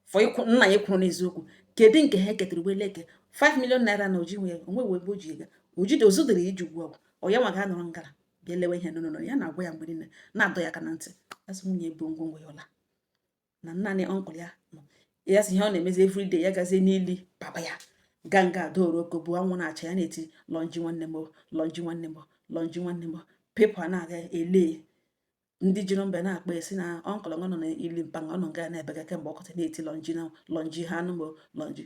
for ikwu nna ya kwuru n'eziokwu. Kedu nke ha ketara ugbu eleke 5 million naira na oji nwe onwe wee ebe o ji ega ojide ozudere iji ugwu ọgwụ ọ ya nwa ga-anọrọ ngara bịa lewe ihe nonono. Ya na-agwa ya mgbe niile, na-adọ ya aka na ntị, asị nwunye bụ ngwongwo ya ọla na naanị uncle ya nọ ya. Sị ihe ọ na-emezi everyday, ya gazie n'ili papa ya, ga nga doro oko bụ anwụ na-acha, ya na-eti lọnji nwanne m, lọnji nwanne m, lọnji nwanne m. People a na-aga ele ndị jiri mbe na-akpọ esi na uncle nọ n'ili mpa ọ nọ nga na-ebega kemgbe ọkọta na-eti lọnji na lọnji ha anụ m lọnji.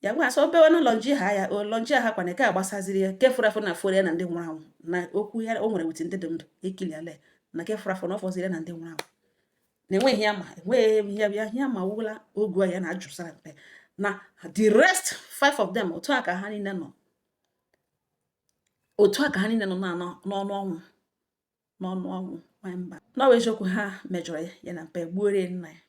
Ya gwa asị obewe na lọnji ha ya o lọnji ha kwana ke agbasaziri ya ke fụrụ afụ na fụrụ ya na ndị nwụrụ anwụ na okwu ya o nwere with ndị dị ndụ ekiliala ya na ke fụrụ afụ na ọ fọziri ya na ndị nwụrụ anwụ na enweghị ya ma enweghị ihe ya ihe ma wụla ogu ya na-ajụsara mpe na the rest five of them. Otu a ka ha niile nọ, otu a ka ha niile nọ n'ọnụ ọnwụ. N'ọnụ ọnwụ nwanyị mba n'ọwa eziokwu, ha mejọrọ ya, ya na mpa gbuore nna ya.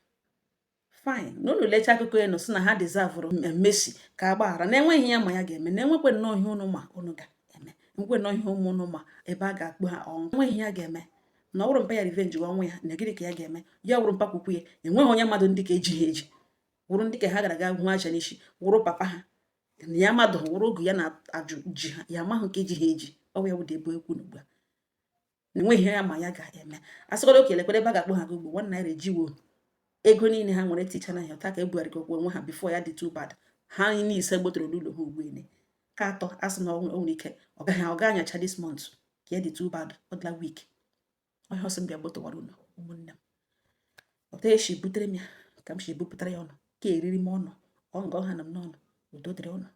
Fine, na unu lechaa akụkọ enu sị na ha deserverụ mercy, ka a gbaghara na enweghị ya ma ya ga-eme, na enwekwe nnọọ ihe unu ma unu ga-eme, enwekwe nnọọ ihe ụmụ unu ma ebe a ga-akpụ ha ọnwụ. Enweghị ya ga-eme na ọ bụrụ mpa ya revenge ọnwụ ya, na gịnị ka ya ga-eme? Ya wụrụ mpa kwukwu ya, enweghị onye mmadụ ndị ka eji ha eji wụrụ ndị ka ha gara aga hụ aja n'isi, wụrụ papa ha na ya mmadụ wụrụ ogu ya na-ajụ ji ha, ya amaghị ka eji ha eji. Ọ ya wụda ebe ekwu n'ugbu a na enweghị ihe ya ma ya ga-eme. Asịkwala oke lekwere ebe a ga-akpọ ha gị ugbo ₦1 ejiwo ego niile ha nwere ticha na ya taa ka ebugharịgo okwu onwe ha before ya dị too bad. Ha niile ise gbotoro n'ụlọ ha ugbu ene ka atọ asị na o nwere ike ọ gaghị ọ gaghị anyacha this month ka ya dị too bad, ọ dịla week. Onye ọsọ m bịa gbotowara unu ụmụnne m, otu esi butere m ya ka m si bupụtara ya ọnụ ka eriri m ọnụ ọ nga ọha na m n'ọnụ. Udo dịrị ụnụ.